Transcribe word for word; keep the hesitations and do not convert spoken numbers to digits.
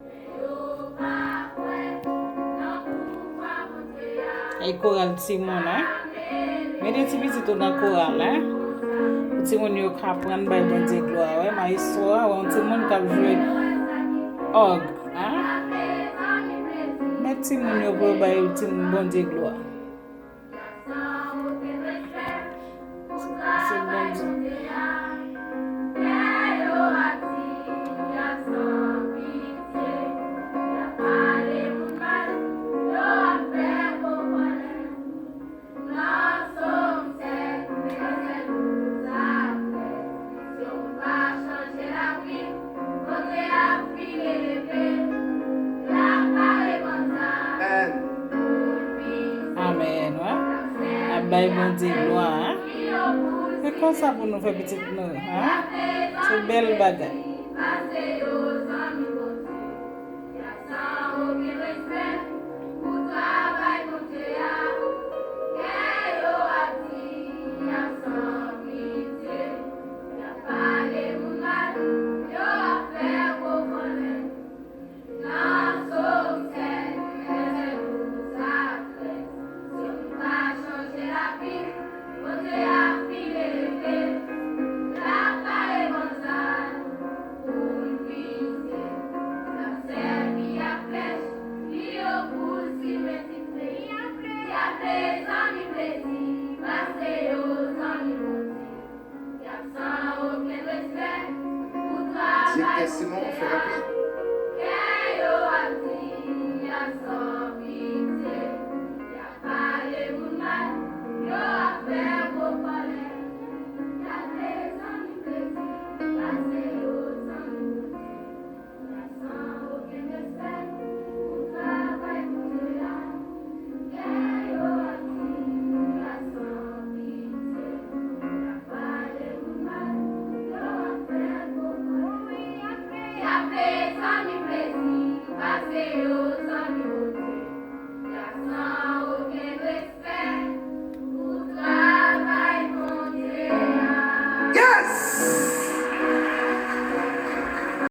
Ay, koral timoun, hein? Mete ti pitit ou nan koral, hein? Pou timoun yo ka aprann bay Bondye glwa, wè, maestro a, wè, yon timoun k ap jwe òg, hein? Met timoun yo pou yo bay timoun Bondye glwa. Se Bondye. Amèn, wè. N ap bay Bondye glwa, hein. Se konsa pou nou fè pitit nou, hein. Se bèl bagay. Direktè Simon, fè rapid.